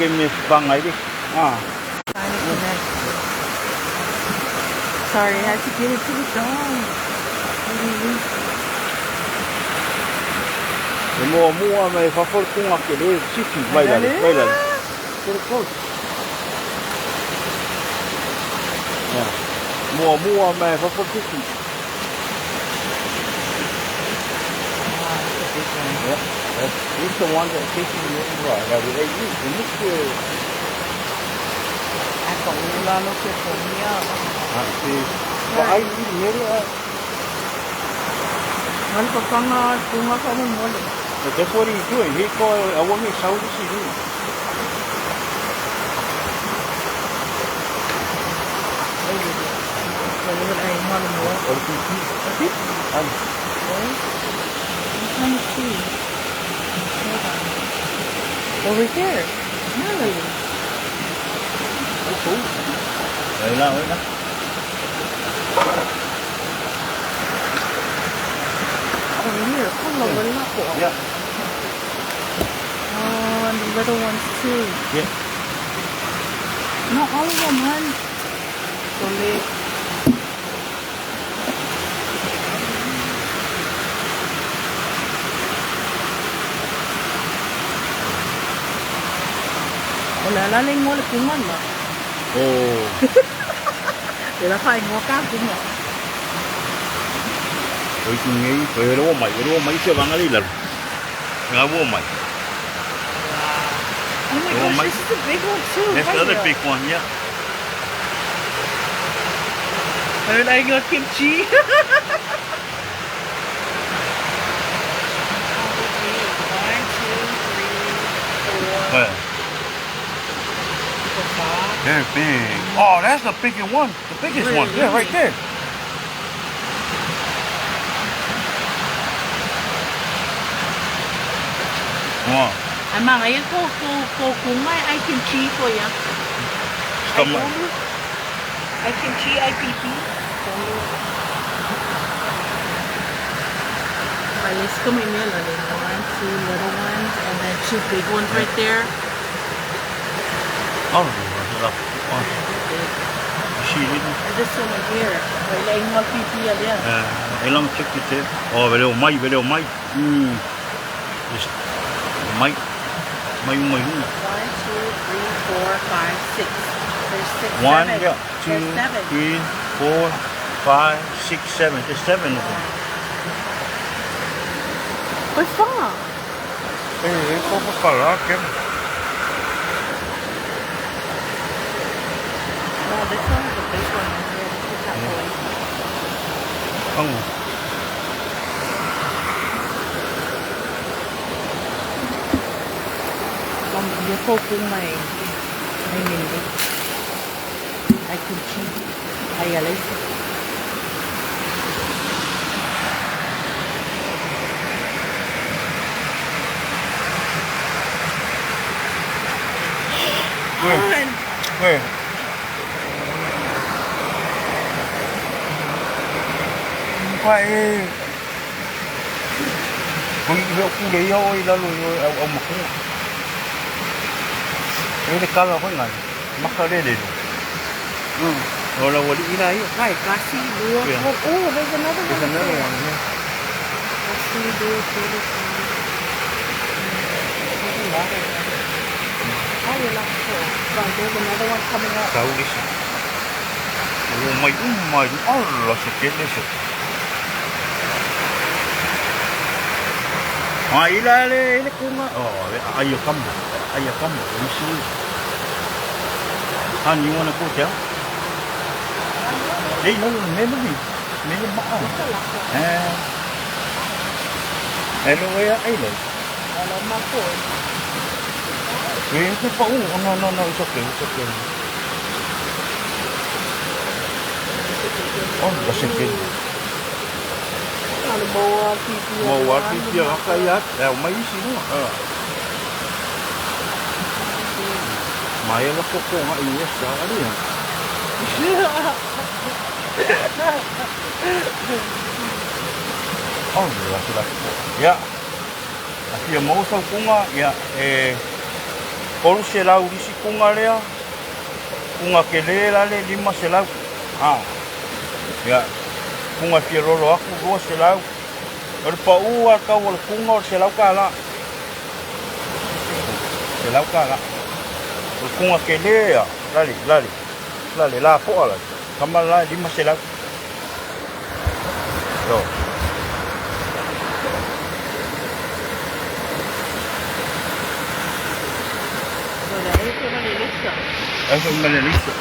ke me whanga i Ah. Trying to connect. Sorry, I had to give it to the dog. E mua mua me whawhau kunga ke le siti mai lale, mai lale. Get it close. Yeah. Mua mua me whawhau siti. Wow, that's a big one. Yeah. That's, this the one that chasing you right. That we ate you. Ai ka ula no ke komia. Ah, see. But I eat mele. Ngalo ka kanga kunga ka mo mole. But that's what he's doing. He call I want me Saudi si do. Ai le. Wala wala ai malo mo. O le pipi. Okay. Ai. I'm trying to see. Hold on. Over here. Malali. Wait na, wait na. Over here. Come on, wala ko. Yeah. Oh, and the little ones too. Yeah. Not all of them, hun. Sole. Wala la le ngole kunga la. Oh. Le la kai ngo ka kunga. Oi ku ngei, oi ro mai, ro mai se wanga le lalo. Nga wo mai. Oh my Oh gosh, my- this is a big one too. That's right the other here. big one, yeah. And I got kimchi. One, two, three, four, Well, five. they're big. Oh, that's the bigger one. The biggest one. Yeah, right there. Wow. Ai mà ấy cô cô cô cũng ai ai kimchi cô ya. Stomach. Ai kimchi ai pipi. Right, let's go in there. One, two little ones, and then two big ones right there. Oh, oh. She didn't. And this one right here. Right, like one pipi yeah. Elang check it there. Oh, vele mai, vele mai. Just mai. Mai mai. 1, 2, 3, 4, 5, 6. There's 6, 1, 7. yeah, 2, There's 7. 3, 4, 5, 6, 7. There's 7 of them. What's wrong? Hey, ko pa pala, kem. No, this one is a big one right here. This is that boy. Oh. Yung ko may may mindi. Ay kimchi. Ay alay. Where? Where? Pai. Kung iyo ku le yo i lalo yo au au maku. E le kala hoi ngai. Maka le le. O la wali ina ia. Right, kasi dua. Yeah. Oh, there's another one. There's another one here. Kasi dua, three, four. There's a lot of them. Oh, you're not sure. Right, there's another one coming up. Tau lisi. O mai mai alla se kele se. Ai la le le kunga. Oh, ai o kamba. Ai o kamba. You see. Han, you wanna go down? Hey, no, no, me me. Me ma. Eh. Hello, where ai le? Wala ma po. Eh, te pa oh, no, no, no, it's okay, it's okay. Oh, that's okay. Ano bawa pipi? Mo wa pipi a ka ia. Eh, mai isi no. Ah. Mai la ko ko nga i sa ali. Oh, la la. Ya. Afi mo sa kunga ya eh 300 le isi kuga lea, kuga tele la le 500. A, ia, kuga e fia lolo atu 200. O le pau lava tau o le kuga o le $100. $100. O le kuga tele lava, lale, lale, lale, lapoa lale, tama la e 500. Ioe. Ai foi ma le lisa.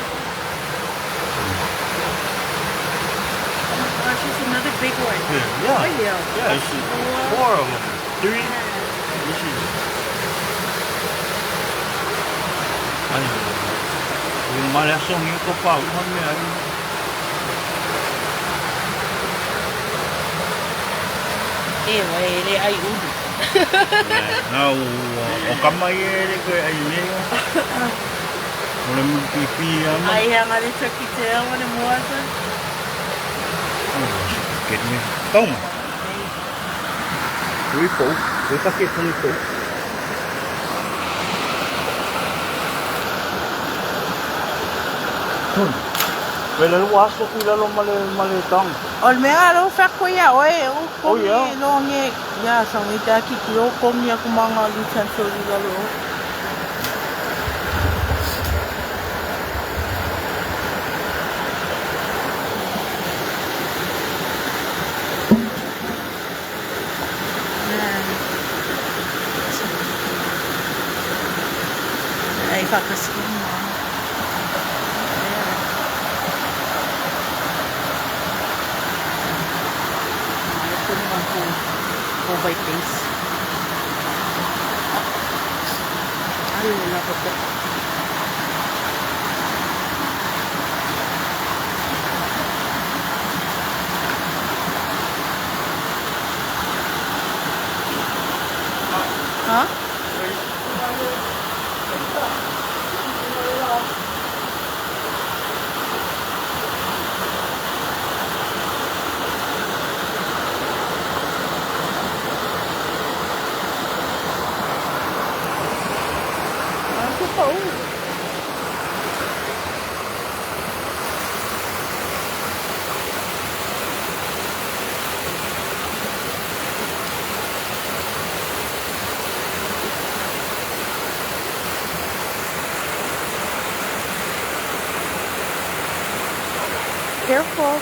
Oh my gosh, it's another big one. Yeah. Oh yeah. Yeah, it's four of them. Three. This is. Ai, o male aso ngi ko pa u me ai. E wai le ai ulu. Na o o kama i e le koe ai nei o. O le mu pipi ana. Ai hanga le turkey tail when it was. Get me. Toma. Ui po. Ui ka ke ui po. Wele ua aso ku lalo ma le ma le tang. O le mea lo fa ko ia oe o Oh, kongi yeah. lo nge ya sa ngi ta ki ki o kongi aku manga utensil i lalo. Man. Ai whakasima. Yeah. Ai ko ko by face. Ai wala ko po. Huh? Ai ko pa. Careful.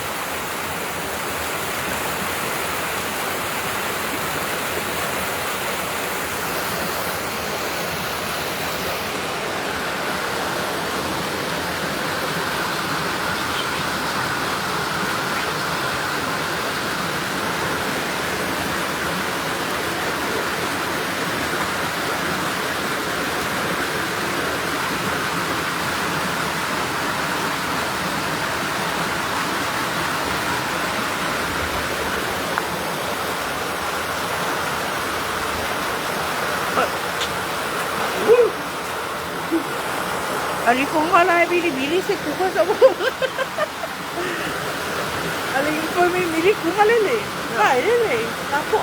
Ali ko nga la bili bili se kuka sa mo. Ali ko mi mili kuka lele. Ai lele. Tapo.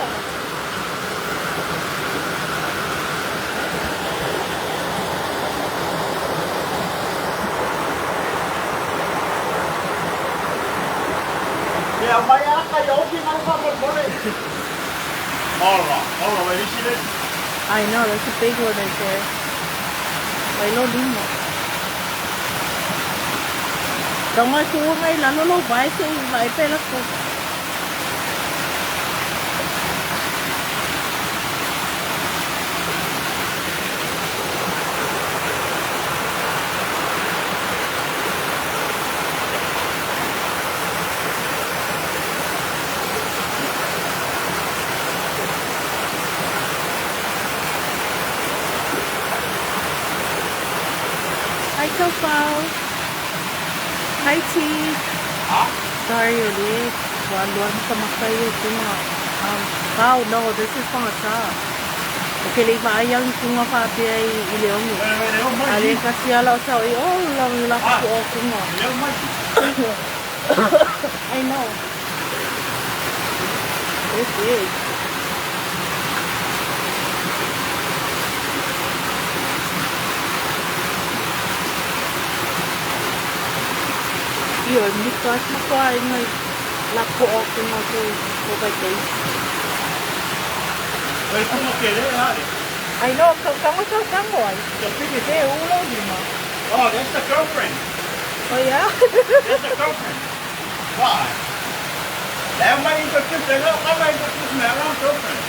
Ia mai a kai o ki ngā pa mole. Hola, hola, where is it? I know, that's a big one right there. Vai lo limo. Tama ko ngai lalo lo vai se vai pela ko. Hi, Topao. Hi, T. Sorry, ulit. Waluan sa makayo kunga. Wow, no, this is pangasa. Okay, lei maayang kunga pa ay ileong. Ale kasi ala sa oh lang lang ko kunga. I know. It's big. Ioe, mika atu ma aiga i lapoa o kuga tou vaitaisi. O le kuga tele ale. I know, tago tau tago ai. The biggest. E ulo lima. Oh, that's the girlfriend. Oh yeah? That's the girlfriend. Why? Leo mai introduce, leo mai introduce me around girlfriend.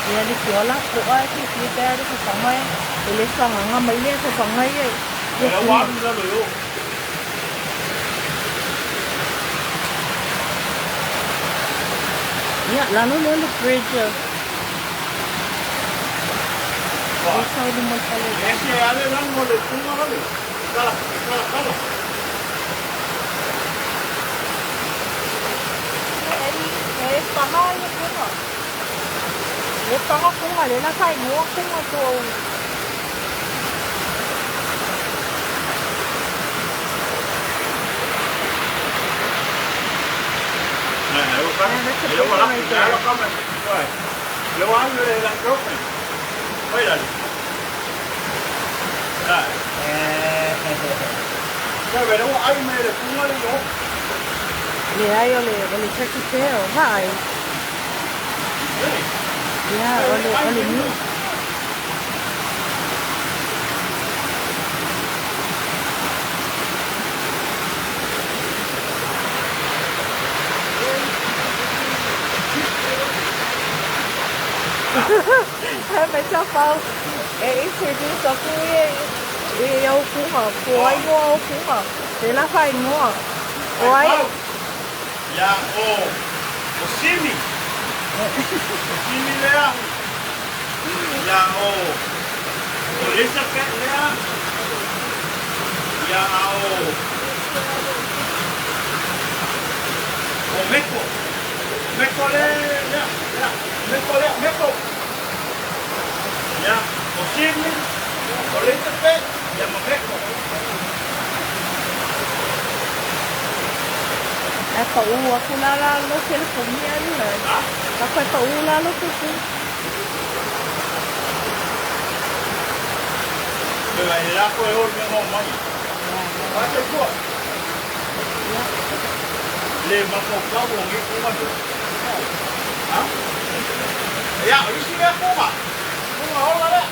Ia le fia lapoa e fiafia pe a le fafaga e. E le fagaga mai le fafaga ia i Leo kuga. alu lalo yo. Ia, lalo lea le bridge e Why? sau i luma o le fale. Ese ale lano le kuga ale. Kala, kala, kala. E paga ia kuga. E paga kuga le la faaigoa kuga tou. Yeah, that's a big one right there. Leo alu le la girlfriend. Wait ale. Dai. Dai, vero ai me le kuga le yo. Leai o le turkey tail. Hi. Hey. Yeah, o le meat. Hai mai taufau e introduce aku e e au kuga. Po ai ngoa o kuga. Le la faaigoa. O ai. Ya, o Simi. O Simi lea. Ya, o Elizabeth lea. Ya, o Meko. Meko le, lea, lea. Meko lea, Meko. Ya, o Simi, o Elizabeth, ya, ma Meko. E pa'ū aku la la lo telefoni alu la. Ah? La koe pa'ū la lo telefoni. Pero e la ko e o me mo mai. Vai te kua. Le mafau o ngi kuma tu. Ha? Ya, isi mea kuma. Kuma ola lea.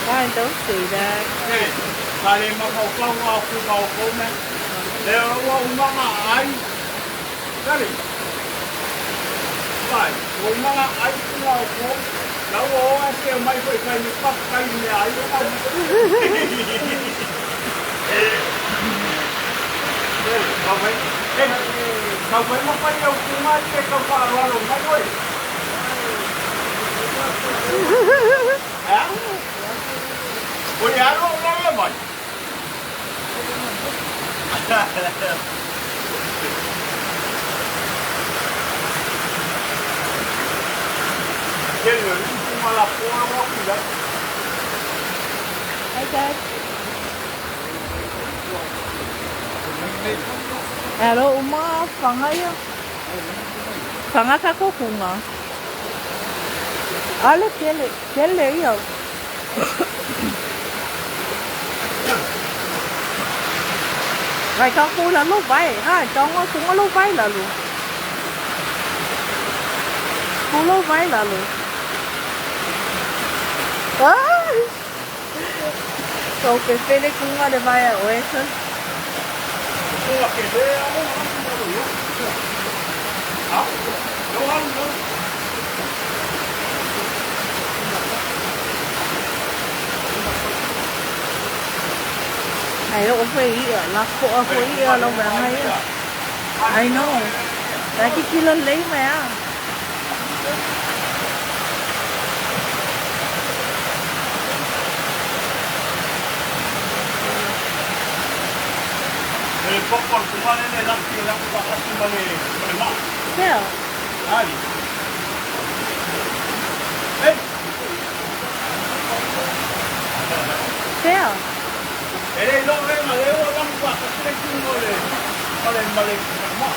I don't say that. Hey, ka le mafau kau o kuma o kome. Le ua umanga ai. Kari. Vai, ua umanga ai kuma o ko. La ua o e se mai foi kai ni pak kai ni ai o ka. Hey, kau vai. Hey, kau vai mo pai au kuma te kau pa alo mai oi. Ha? Oi alo la mai. Kele kuma la poa wa kula. Hi, Dad. Alo uma fanga ia. Fanga ka ko kunga. Ale kele, kele ia. Vai ka ko la lo vai. Ha, tongo kunga lo vai la lo. Ko lo vai la lo. Ah! So ke pele kunga le vai o esa. Kuma ke le alo alo yo. Ha? Yo alo yo. Ai o foi ia, la ko a foi ia lo vai ngai ia. I know. Lai ki kilo lei mai a. Le poko kuma le le laki la ku kasi ma le ma le ma. Pea. Ali. Hey, Pea. e le lo le ma le o la ku kasi le ku le ma le ma le ma.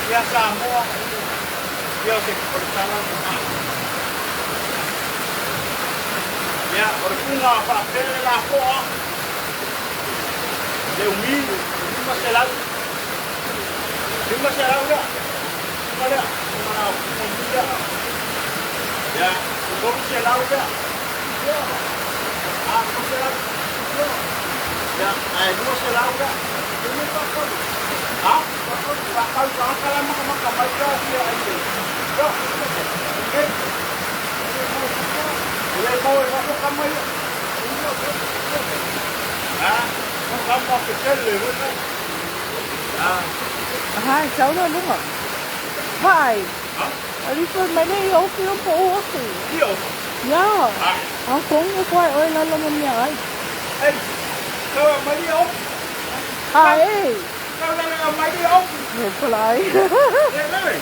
Ia Samoa, ia o se o le tala lena. Ia, o le kuga faapea le lafoa, le umi, 500. 500 lea. Kuga lea, kuga la kuga umi lea. Ia, 300 lea. A, 300. Ia, ae 200 lea. Ha? Faatau tagata la makamaka mai ka fia ai le. Ia. Okay. E le mau e fafo kama ia. Ha? Kama petele hoi na. Ha? Ha, sau loa luga. Vai. Ha? Alifo mai le i ofi o po o aku. Io. Ya. Ha. Ang kong ko ai oi lalo mo mea ai. Ei. Kau mai le ofi. Ha e. Kau la le mai le ofi. E pala ai. E le.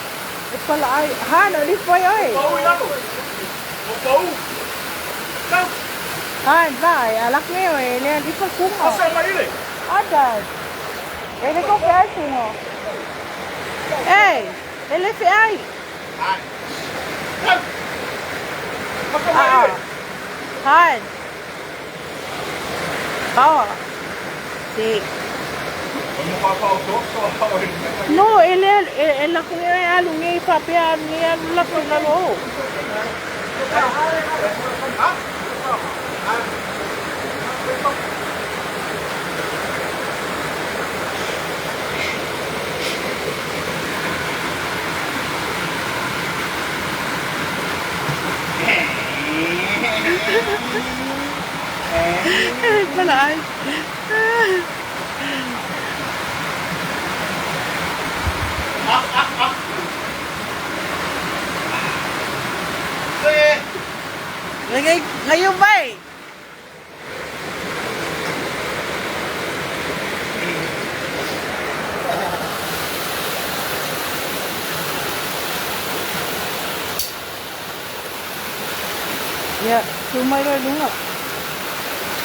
E pala ai. Ha, na alifo ai oi. Pau i lalo. O pau. Kau. Ha, vai. Alak me oi le alifo kungo. Asa mai le. Ada. E le ko fe ai kungo. Ei, e le fe ai. Ha. Kau. Maka mai le. Han. Bawa. Si. O mo ka pau to to pau i le. No, e le e, e la kunge e alu nge i papea alu nge alu la ko lalo o. Ha? E pala ai. Eh. Ngay ngayon ba eh? Ya, sumai rồi đúng không?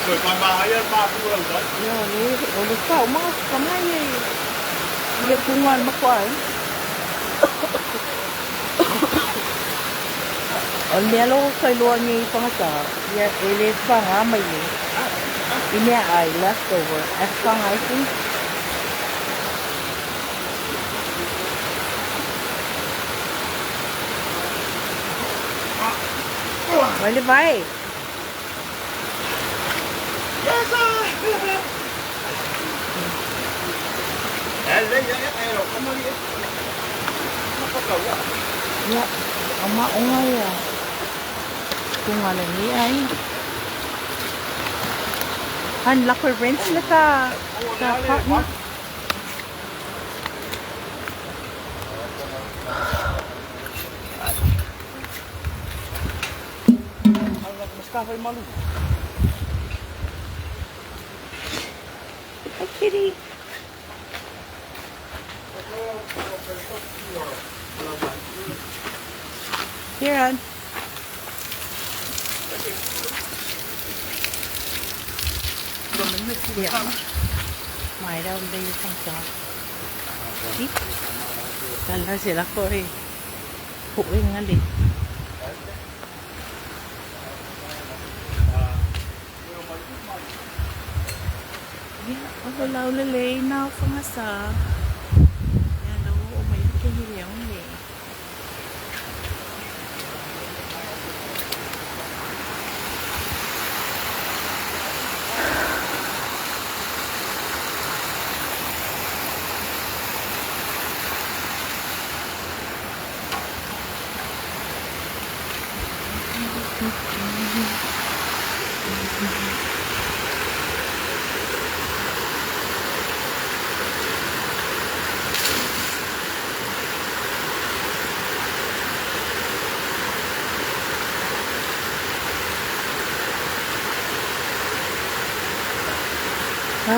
Rồi còn bà ấy ba phu đầu đấy. Ya, ni ulo pa mga kamay eh. Iya kungan makuan. O mea lo kai loa ni whangata, ia e le whanga mai le. I mea ai leftover, e whanga ai ku. Vai le vai. Yes. Eh, le ya ya eh lo kama li. Maka kau ya. Ia, ama onga ia. Kunga le ni ai. Han lako rent le ka ka partner. Ala mas ka malu. Hi kitty. Here, hon. Yeah. Mai đâu đi sang chó. Kala sila ko eh. Puin nga di. Yeah, o lau le le nau whangasa. Ya, lau o mai ke hiri au ne. Ha?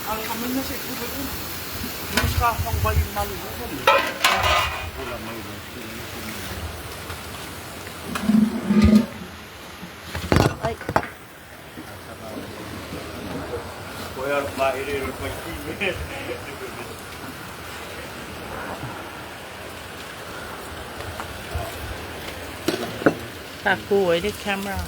Ang amin na sa ikulo ko. Mas ka pang vai malu ko. Wala mai le. Ay. Faku ai le camera.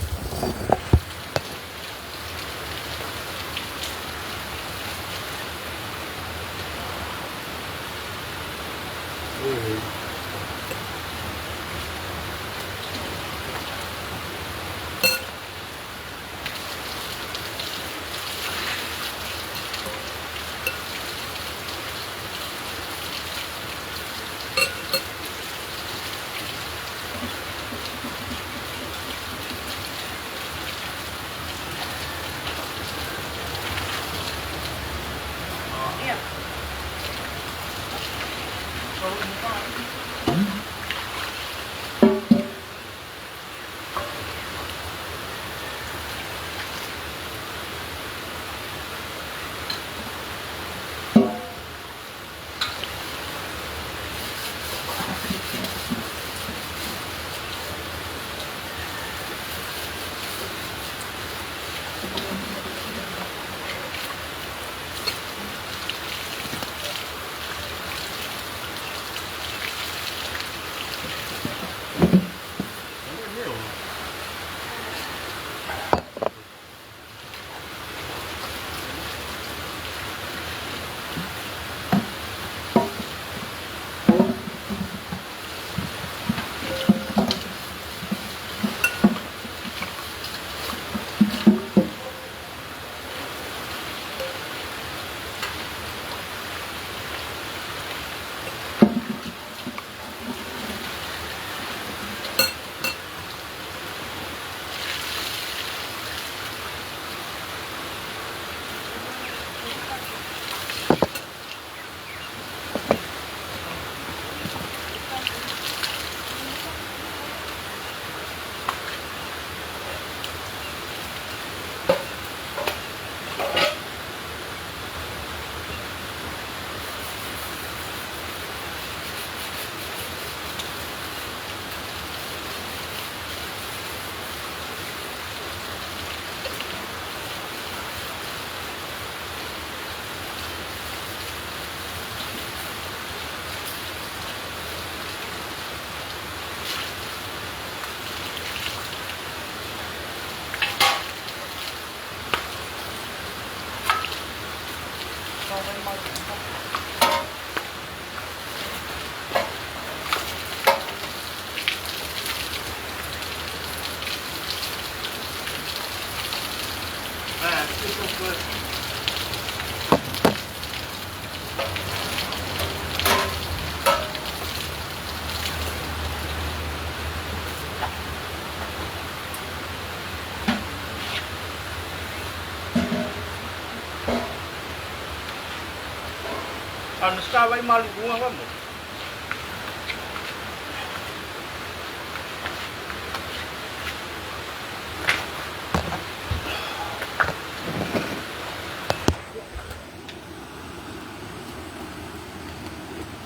Ana sa vai malu runga mo.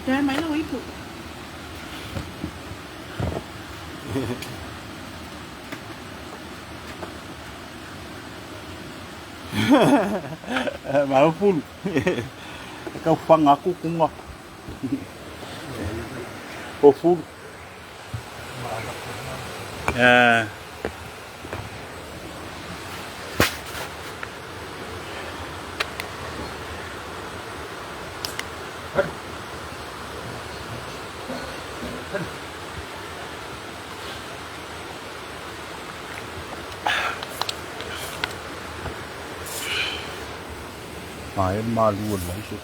Dai mai lo ipu. Malo fulu. Kau whanga kukunga. O fulu. Ai malu lai se.